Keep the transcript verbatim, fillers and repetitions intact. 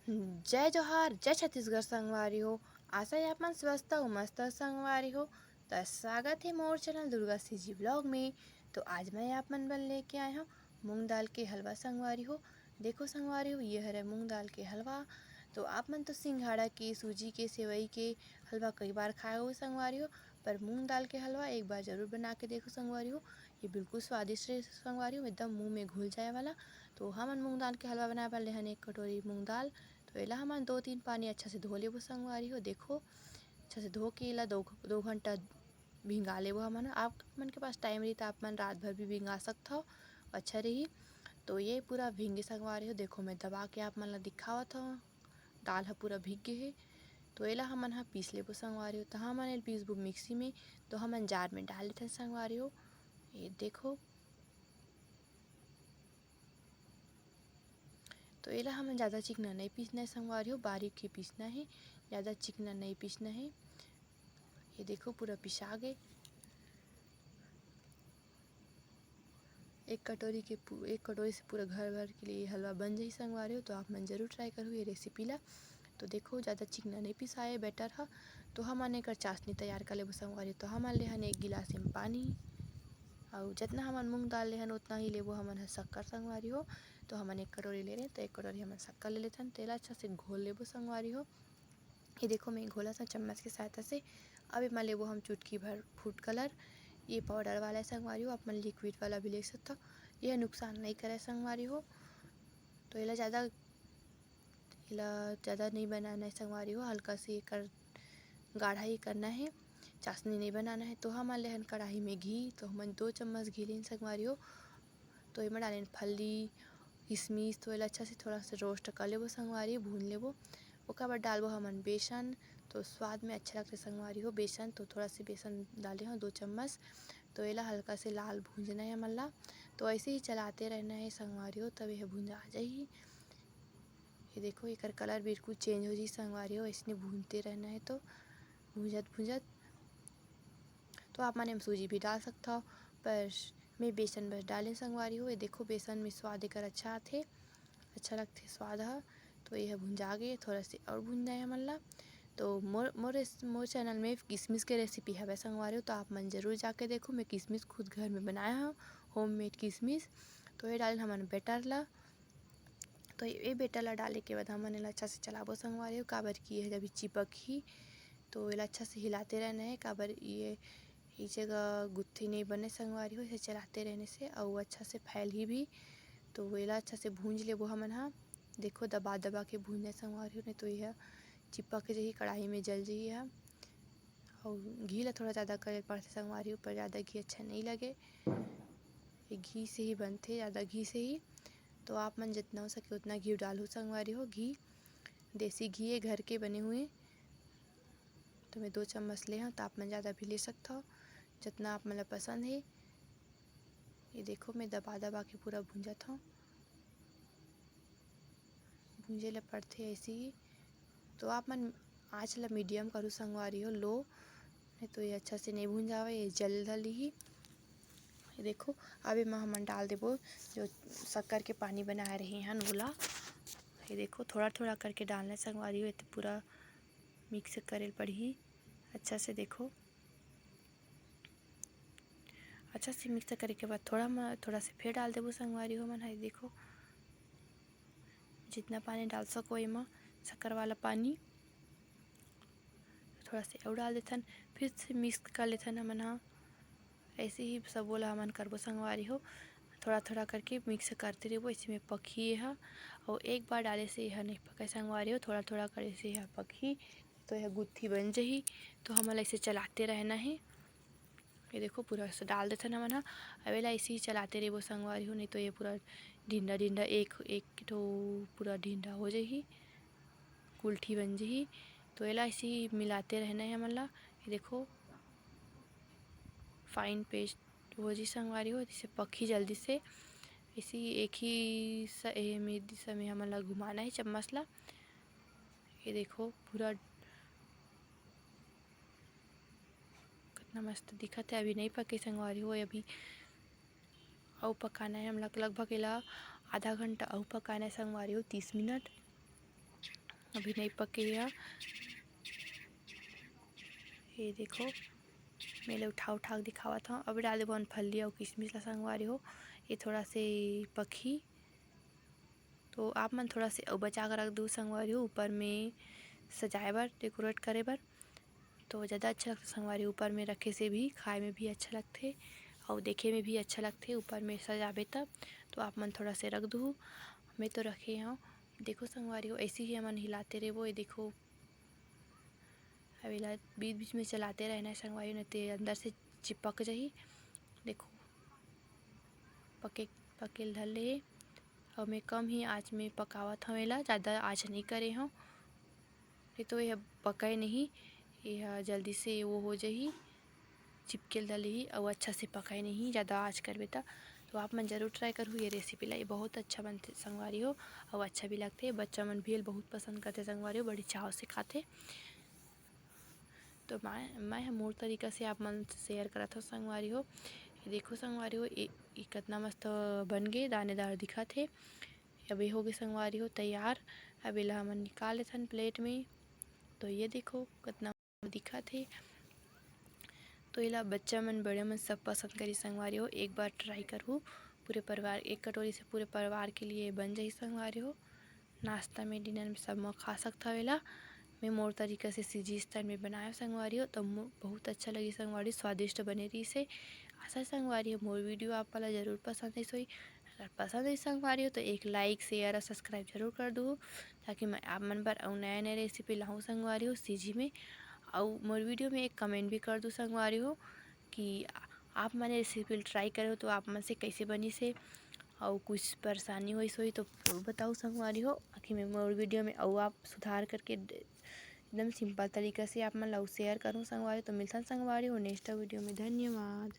जय जोहार, जय छत्तीसगढ़ संगवारी हो। आशा हे आप मन स्वस्थ अउ मस्त हो संगवारी हो। त स्वागत हे मोर चैनल दुर्गा सीजी ब्लॉग में। तो आज मैं आप मन बर लेके आए हंव मूंग दाल के हलवा संगवारी हो। देखो संगवारी हो, ये हरे मूंग दाल के हलवा। तो आप मन तो सिंघाड़ा के, सूजी के, सेवई के हलवा कई बार खाए हो संगवारी हो, पर मूंग दाल के हलवा एक बार जरूर बना के देखो संगवारी हो। ये बिल्कुल स्वादिष्ट रहे संगवारी हो, एकदम मुंह में घुल जाए वाला। तो हमन मूंग दाल के हलवा बनाए बर लेहन एक कटोरी मूंग दाल। तो एला हमन दो तीन पानी अच्छा से धो लेबो संगवारी हो। देखो, अच्छा से धो के एला दो, दो घंटा भिंगा लेबो हमन। आप मन के पास टाइम रही त आप मन रात भर भी भिंगा सकथव, अच्छा रही। तो ये पूरा भींगे संगवारी हो। देखो, मैं दबा के आप मन ला दिखावत हव, दाल ह पूरा भीग गे हे। तो एला हमन ह पीस लेबो संगवारी हो। त हमन एला पीसबो मिक्सी में, तो हमन जार में डाल लेथन संगवारी हो। ये देखो, तो एला हमन ज़्यादा चिकना नहीं पीसना है संगवारी हो, बारीक ही पीसना है, ज़्यादा चिकना नहीं पीसना है। ये देखो, पूरा पिसा गे। एक कटोरी के पू-, एक कटोरी से पूरा घर भर के लिए हलवा बन जाही संगवारी हो। तो आप मन जरूर ट्राई करो ये रेसिपी ला। तो देखो, ज़्यादा चिकना नहीं पिसाए बैटर ह। तो हमन एकर चाशनी तैयार कर लेबो संगवारी हो। तो हमन लेहन एक गिलास में पानी, अउ जितना हमन मूंग दाल लेहन, उतना ही लेबो हमन ह शक्कर संगवारी हो। तो हमन एक कटोरी ले रहे, तो एक कटोरी हमन शक्कर ले लेथन। तेला अच्छा से घोल लेबो संगवारी हो। ये देखो, मैं घोला सा चम्मच के सहायता से। अब एमा लेबो हम चुटकी भर फूड कलर, ये पाउडर वाला है संगवारी हो, आप मन लिक्विड वाला भी ले सकथव। ये नुकसान नहीं करे संगवारी हो। तो एला ज़्यादा, एला ज़्यादा नहीं बनाना है संगवारी हो, हल्का से एकर गाढ़ा ही करना है, चाशनी नहीं बनाना है। तो हमन लेहन कढ़ाई में घी, तो हमन दो चम्मच घी लेन संगवारी हो। तो एमा डालेन फल्ली, किशमिश। तो एला अच्छा से थोड़ा सा रोस्ट कर लेबो संगवारी, भून लेबो। ओकर बाद डालबो हमन बेसन, तो स्वाद में अच्छा लगथे संगवारी हो बेसन। तो थोड़ा से बेसन डाले हव दो चम्मच। तो एला हल्का से लाल भूंजना है हमन ला। तो ऐसे ही चलाते रहना है संगवारी हो, तब यह भूंजा जाही। ये देखो, एकर कलर बिल्कुल चेंज हो जाही संगवारी हो, ऐसने भूनते रहना है। तो भूंजत भूंजत तो आप मन एम सूजी भी डाल सकथव, पर मैं बेसन बस डालेन संगवारी हो। ये देखो, बेसन में स्वाद एकर अच्छा आथे, अच्छा लगथे स्वाद ह। तो ये ह भुंजा गे, थोड़ा से और भुंजाए हमन ला। तो मोर, मोर रेस-, मोर चैनल में किशमिश के रेसिपी हवय संगवारी हो, तो आप मन जरूर जाके देखो। मैं किशमिश खुद घर में बनाए हव, होममेड किशमिश। तो ये डालेन हमन बैटर ला। तो ये बैटर ला डाले के बाद हमन एला अच्छा से चलाबो संगवारी हो, काबर कि ये ह जब चिपक ही, तो एला अच्छा से हिलाते रहना है, काबर ये एक जगह गुत्थी नहीं बने संगवारी हो, इसे चलाते रहने से अउ अच्छा से फैलही भी। तो एला अच्छा से भूंज लेबो हमन हा। देखो, दबा दबा के भूंजना संगवारी हो, नहीं तो यह चिपक जही, कढ़ाई में जल जही हा। अउ घी ला थोड़ा ज़्यादा करे पड़थे संगवारी हो, पर ज़्यादा घी अच्छा नहीं लगे, ये घी से ही बनथे, ज़्यादा घी से ही। तो आप मन जितना हो सके उतना घी डालहू संगवारी हो। घी, देसी घी है घर के बने हुए, तो मैं दो चम्मच ले हव, तो आप मन ज़्यादा भी ले सकथव, जितना आप मन ला पसंद हे। ये देखो, मैं दबा दबा के पूरा भूंजत हव, भूंजे ला पड़थे ऐसे ही। तो आप मन आँच ला मीडियम करू संगवारी हो, लो, नहीं तो ये अच्छा से नहीं भूंजावे, ये जल धली ही। ये देखो, अब एमा हमन डाल देबो जो शक्कर के पानी बनाए रहे हन, ओला। ये देखो, थोड़ा थोड़ा करके डालना है संगवारी हो, ये तो पूरा मिक्स करे ल पड़ही अच्छा से। देखो, अच्छा से मिक्स करे के बाद थोड़ा म-, थोड़ा से फिर डाल देबो संगवारी हो मन। ये देखो, जितना पानी डाल सको एमा, शक्कर वाला पानी, थोड़ा से अउ डाल देथन, फिर से मिक्स कर लेथन हमन हा। ऐसे ही सबो ला हमन करबो संगवारी हो, थोड़ा थोड़ा करके मिक्स करते रहिबो। ऐसे में पकही एहा, अउ एक बार डाले से एहा नहीं पके संगवारी हो, थोड़ा थोड़ा करे से एहा पकही, तो एहा गुत्थी बन जही। तो हमन ला ऐसे चलाते रहना है। ये देखो, पूरा ऐसे डाल देथन हमन हा। अब एला ऐसे ही चलाते रहिबो संगवारी हो, नहीं तो ये पूरा ढिंडा ढिंडा एक, एक ठो पूरा ढिंडा हो जही, गुलठी बन जही। तो एला ऐसे ही मिलाते रहना है हमन ला। ये देखो, फाइन पेस्ट हो जी संगवारी हो, जैसे पकही जल्दी से। ऐसे ही एक ही स-, ए, में दिशा में हमन ला घुमाना है चम्मच ला। ये देखो, पूरा कितना मस्त दिखत है। अभी नहीं पके संगवारी हो, अभी अउ पकाना है हमला, लगभग एला आधा घंटा अउ पकाना है संगवारी हो, तीस मिनट। अभी नहीं पके हे। ये देखो, मैं ले उठा उठा के दिखावत हूँ। अभी डाल देबो फल्ली अउ किशमिश ला संगवारी हो। ये थोड़ा से पकही तो आप मन थोड़ा से अउ बचा के रख दू संगवारी हो, ऊपर में सजाए बर, डेकोरेट करे बर। तो ज़्यादा अच्छा लगता संगवारी, ऊपर में रखे से भी खाए में भी अच्छा लगथे अउ देखे में भी अच्छा लगथे। ऊपर में सजाबे तब तो आप मन थोड़ा से रख दू। मैं तो रखे हूँ। देखो संगवारी हो, ऐसे ही हमन हिलाते रहबो। ये देखो, अब एला बीच बीच में चलाते रहना है संगवारी, नहीं तो अंदर से चिपक जाही। देखो, पके पके ल धर ले हे। अउ मैं कम ही आँच में पकावत हव एला, ज़्यादा आँच नहीं करे हव, नहीं तो यह पकय नहीं, यह जल्दी से वो हो जाही, चिपके ल धर लेही अउ अच्छा से पकय नहीं, ज़्यादा आँच करबे त। तो आप मन जरूर ट्राई करहू ये रेसिपी ला, ये बहुत अच्छा बनथे संगवारी हो, अउ अच्छा भी लगथे। बच्चा मन भी एला बहुत पसंद करथे संगवारी हो, बड़ी चाव से खाथे। तो मैं मैं ह मोर तरीका से आप मन से शेयर करत हव संगवारी हो। ये देखो संगवारी हो, ये ये कतना मस्त बन गे, दानेदार दिखत हे। अब ये हो गे संगवारी हो तैयार। अब एला हमन निकाल लेथन प्लेट में। तो ये देखो कतना दिखत हे। तो एला बच्चा मन, बड़े मन सब पसंद करी संगवारी हो। एक बार ट्राई करहू, पूरे परिवार, एक कटोरी से पूरे परिवार के लिए बन जाही संगवारी हो। नाश्ता में, डिनर में सब में खा सकत हव एला। मैं मोर तरीका से सीजी स्टाइल में बनाए संगवारी हो, तो मो-, बहुत अच्छा लगी संगवारी, स्वादिष्ट बने रहिस हे। आशा संगवारी हो मोर वीडियो आप ला जरूर पसंद आइस होही। अगर पसंद आइस संगवारी हो तो एक लाइक, शेयर और सब्सक्राइब जरूर कर दू, ताकि मैं आप मन बर अउ नया नया रेसिपी लाऊं संगवारी हो सीजी में। अउ मोर वीडियो में एक कमेंट भी कर दू संगवारी हो कि आप मन रेसिपी ट्राई करे हो तो आप मन से कैसे बनिस हे, अउ कुछ परेशानी होइस होही तो जरूर बताओ संगवारी हो, ताकि मैं मोर वीडियो में अउ आप सुधार करके ड-, एकदम सिंपल तरीका से आप मन ला शेयर करूँ संगवारी। तो मिलथन संगवारी हो नेक्स्ट वीडियो में। धन्यवाद।